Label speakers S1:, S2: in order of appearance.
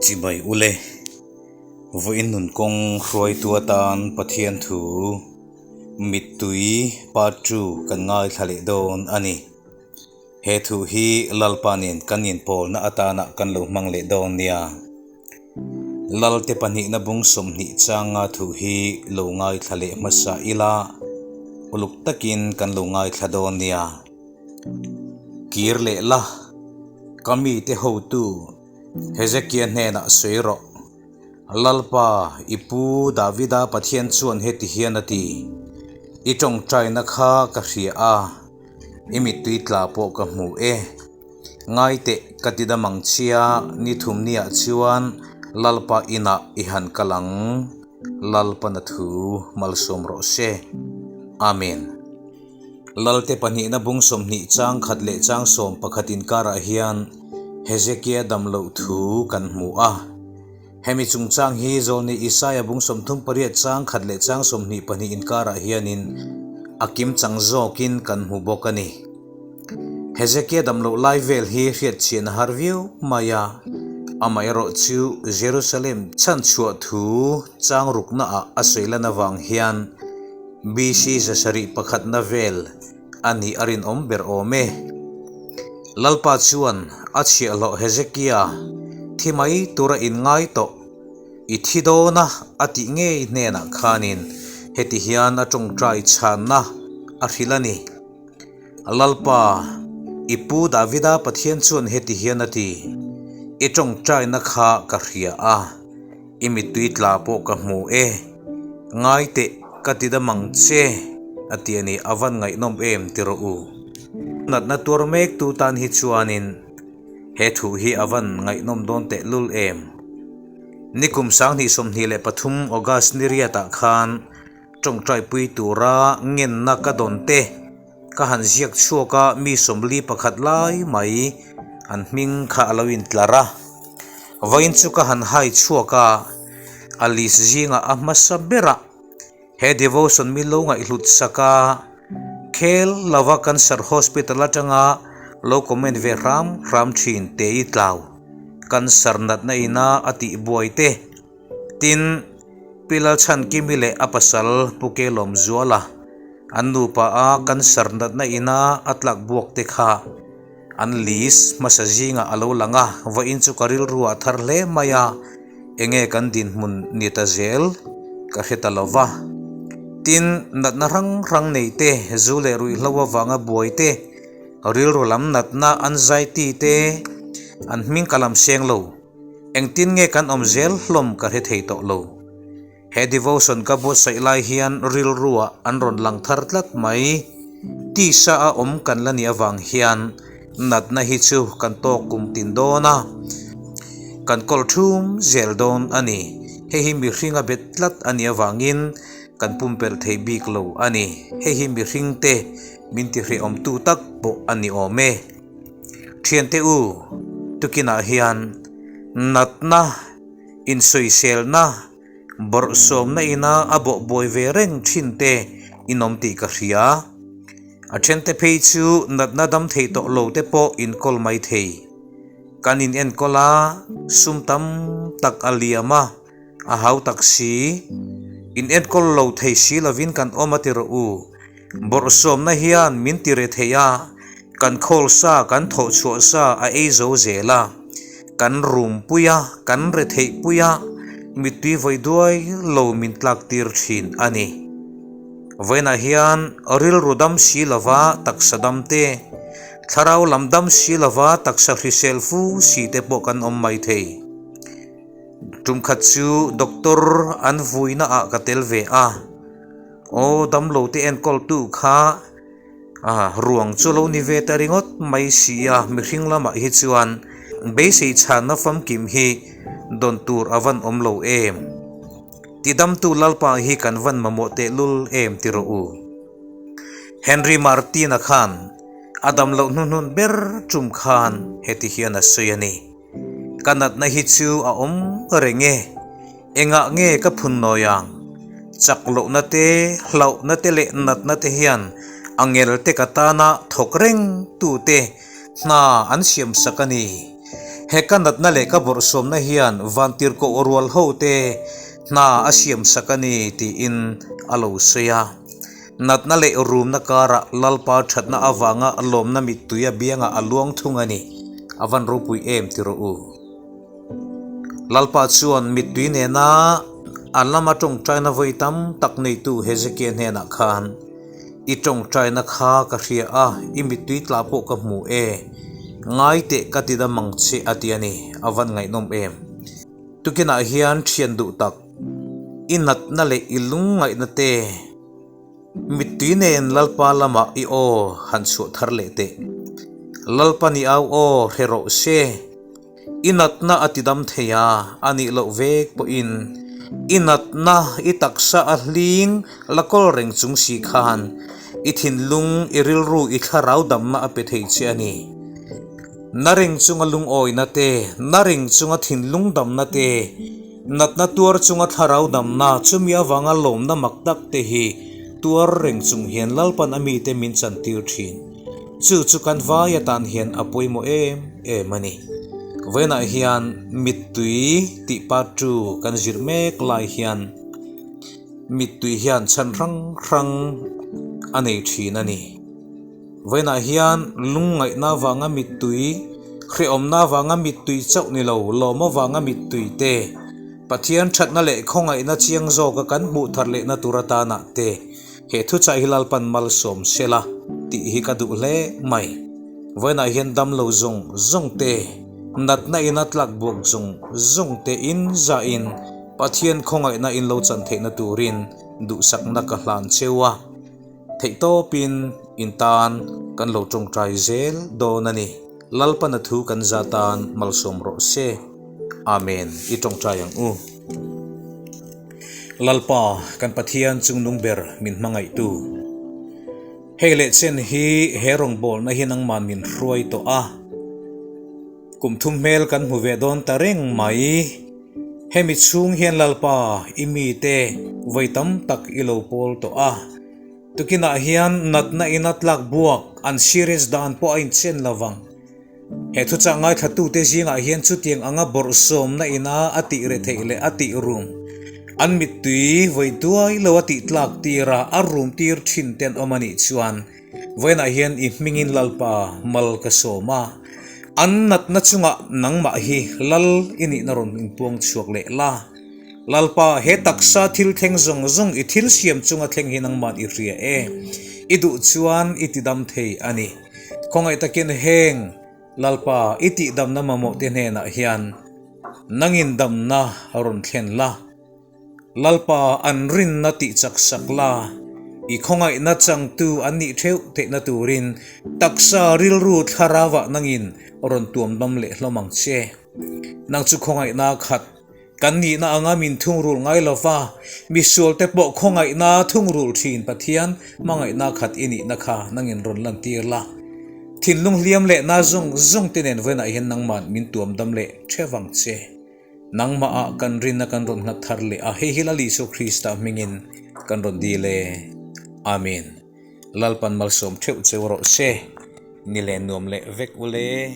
S1: Chibai ule, vawiin nun kawng hruaitu atan Pathian thu mittui part ii kan ngaithla leh dawn a ni. He thu hi Lalpa nen kan inpawlna atana kan lo hmang leh dawn nia. Lalte pahnihna bung 20 changa thu hi lo ngaithla leh hmasa ila, uluk takin kan lo ngaithla dawn nia. Kir leh la, ka mite hotu Hezekia hnenah sawi rawh. Lalpa, i pu Davida Pathian chuan heti hian a ti, I tawngtaina kha ka hria a, i mittui tla pawh ka hmu e. Ngaiteh ka ti dam ang chia, ni thum niah chuan Lalpa inah i han kal ang. Lalpana thu malsawm rawh se. Amen. Lalte pahnihna bung 20 chang khat leh chang 11 inkarah hian Hezekia dam loh thu kan hmu a. Hemi chungchang hi Zawlni Isaia bung 38 chang khat leh chang 22 inkarah hianin a kimchang zawkin kan hmu bawk a ni. Hezekia dam loh lai vel hi hriatchhian a har viau mai a, amaherawhchu Jerusalem chhanchhuah thu chang ruknaah a sawi lan avang hian BC 701na vel a nih a rinawm ber awm e. Lalpa chuan a chhiahhlawh Hezekia thi mai tura inngai tawh, I thi dawn a a tih ngei hnenah khanin heti hian a tawngtai chhanna a hrilh a ni. Lalpa, i pu Davida Pathian chuan heti hian a ti, I tawngtaina kha ka hria a. I mittui tla pawh ka hmu e. Ngai teh ka ti dam ang che, a ti a ni. A van ngaihnawm em ti rawh u. Natna tuar mek tu tan hi chuanin he thu hi a van ngaihnawm dawn teh lul em. Nikum 2023 August ni riatah khan tawngtaipui tura ngenna ka dawn te ka han ziak chhuak a, mi 41 lai mai an hming kha a lo intlar a. Vawiin chu ka han hai chhuak a, a list zingah a hmasa berah he devotion mi lo ngaihhlut sak a, khel lova Cancer Hospital atanga lo comment ve hram hram thin te i tlau cancer natna ina a tih buai te. Tin, Pi Lalchhankimi leh a pasal Pu Kelawmzuala an nupa a cancer natna ina a tlak buak te kha an list hmasa zingah a lo lang a, vawiin chu ka rilru a thar hle mai a, enge kan dinhmun ni ta zel ka hre ta lo va. Tin, natna hrang hrang nei te, zu leh ruihhlo avanga buai te, rilru lam natna anxiety te an hming ka lam seng lo. Engtin nge kan awm zel hlawm ka hre thei tawh lo. He devotion ka buatsaih lai hian rilruah an rawn lang thar tlat mai. Tisa a awm kan la nih avang hian natna hi chu kan tawk kum tin dawn a, kan kawl thum zel dawn a ni. Hei hi mihring a bet tlat a nih avangin kan pumpelh thei bik lo a ni. Hei hi mihringte min tihrehawmtu tak pawh a ni awm e. Thiante u, tukinah hian natna, insawiselna, bawrhsawmna ina a bawhbuai ve reng thin te in awm tih ka hria. A thente phei chu natna dam thei tawh lo te pawh inkawl mai thei. Kan inenkawl a, sum tam tak a liam a, a hau tak si. Inenkawl lo thei si lovin kan awm a ti rawh u. Bawrhsawmna hian min ti re thei a, kan khawl sa kan thawh chhuah sa a ei zo zel a, kan rum pui a, kan re theih pui a, mittui vawi duai lo min tlak tir thin a ni. Vawiinah hian rilru dam si lova taksa dam te, thlarau lam dam si lova taksa hrisel fu si te pawh kan awm mai thei. Tumkhat chu doctor an vuina ah ka tel ve a. Aw damlo te enkawltu kha ruang chu lo ni ve ta ringawt mai si a, mihring lamah hi chuan beisei chhanna famkim hi dawn tur a van awm lo em? Tidamtu Lalpa hi kan van mamawh tehlul em ti rawh u. Henry Martin-a khan a damloh hnuhnun ber tum khan heti hian a sawi a ni. Ka natna hi chu a awm reng e. Engah nge ka phun nawi ang? Chak lohna te, hlauhna te leh natna te hian a ngel te ka tana thawk reng tute hna an siam sak a ni. He ka natna leh ka bawrhsawmna hian vantirhkoh rual hote hna a siamsak a ni, tiin a lo sawi a. Natna leh rumna karah Lalpa thatna avanga lawmna mittui a biangah a luang thung a ni. A van ropui em ti rawh u. Lalpa chuan mittui nena a lama tawngtaina vawi tam tak neitu Hezekia hnenah khan, I tawngtaina kha ka hria a, i mittui tla pawh ka hmu e. Ngai teh ka ti dam ang che a ti a ni. A van ngaihnawm em. Tukinah hian thian duh tak, i natna leh i lungngaihna te, Mittui nen Lalpa lamah i aw han chhuah thar leh teh. Lalpa ni au aw hre rawh se. I natna a tidam thei a, a nih loh vek pawhin i natna i taksa a hling la kawl reng chung si khan i thinlung, i rilru, i thlarau damna a pe thei che a ni. Na reng chunga lungawina te, na reng chunga thinlung damna te, Natna tuar chunga thlarau damna chumi avanga lawmna mak tak te hi tuar reng chung hian Lalpan a mite min chantir thin. Chu chu kan vai atan hian a pawimawh em em a ni. Vawiinah hian mittui tih part tu kan zir mek lai hian mittui hian chhan hrang hrang a nei thin a ni. Vawiinah hian lungngaihna avanga mittui, hrehawmna avanga mittui chauh ni lo, lawm avanga mittui te, Pathian thatna leh khawngaihna chiang zawka kan hmuh thar lehna tur atanah te he thuchah hi Lalpan malsawm sela tih hi ka duh hle mai. Vawiinah hian damlo zawng zawng te, natna ina tlak buak zawng zawng te in zahin Pathian khawngaihna in lo chan theihna turin duhsakna ka hlan cheu a. Theihtawpin in tan kan lo tawngtai zel dawn a ni. Lalpana thu kan za tan malsawm rawh se. Amen. I tawngtai ang u. Lalpa, kan Pathian chungnung ber min hmangaihtu. Hei leh chen hi he rawngbawlna hi nangman min hruai tawh a. Kum thum hmel kan hmu ve dawn ta reng mai. Hemi chhung hian Lalpa i mite vawi tam tak i lo pawl tawh a. Tukinah hian natna ina tlak buak an serious dan pawh a inchen lo vang. He thuchah ngaithlatute zingah hian chutiang anga bawrhsawmna ina a tih retheih leh a tih rum, an mittui vawi duai lo a tih tlak tir a, a rum tir thin te an awm a nih chuan Vawiinah hian i hmingin Lalpa mal ka sawm a, an natna chungah nangmah hi Lal i nihna rawn inpuang chhuak leh la. Lalpa, he taksa thil thleng zawng zawng i thil siam chunga thleng hi nangmah i hria e. I duh chuan i tidam thei a ni. Khawngaih takin heng Lalpa i tihdamna mamawhte hnenah hian nangin damna rawn thlen la. Lalpa an rinna tih chak sak la, i khawngaihna changtu an nih theuh theihna turin taksa rilru thlarauah nangin rawn tuam dam leh hlawm ang che. Nang chu khawngaihna khat kan nihna anga min thungrul ngai lo va, misualte pawh khawngaihna thungrul thin Pathian hmangaihna khat i nihna kha nangin rawn lantir la. Thinlung hliam leh na zawng zawng te nen vawiinah hian nangman min tuam dam leh theuh ang che. Nangmah ah kan rinna kan rawn nghat thar leh a, hei hi Lal Isua Krista hmingin kan rawn dil e. Amen. Lalpan malsawm theuh cheu rawh se. Ni leh nuam leh vek ule.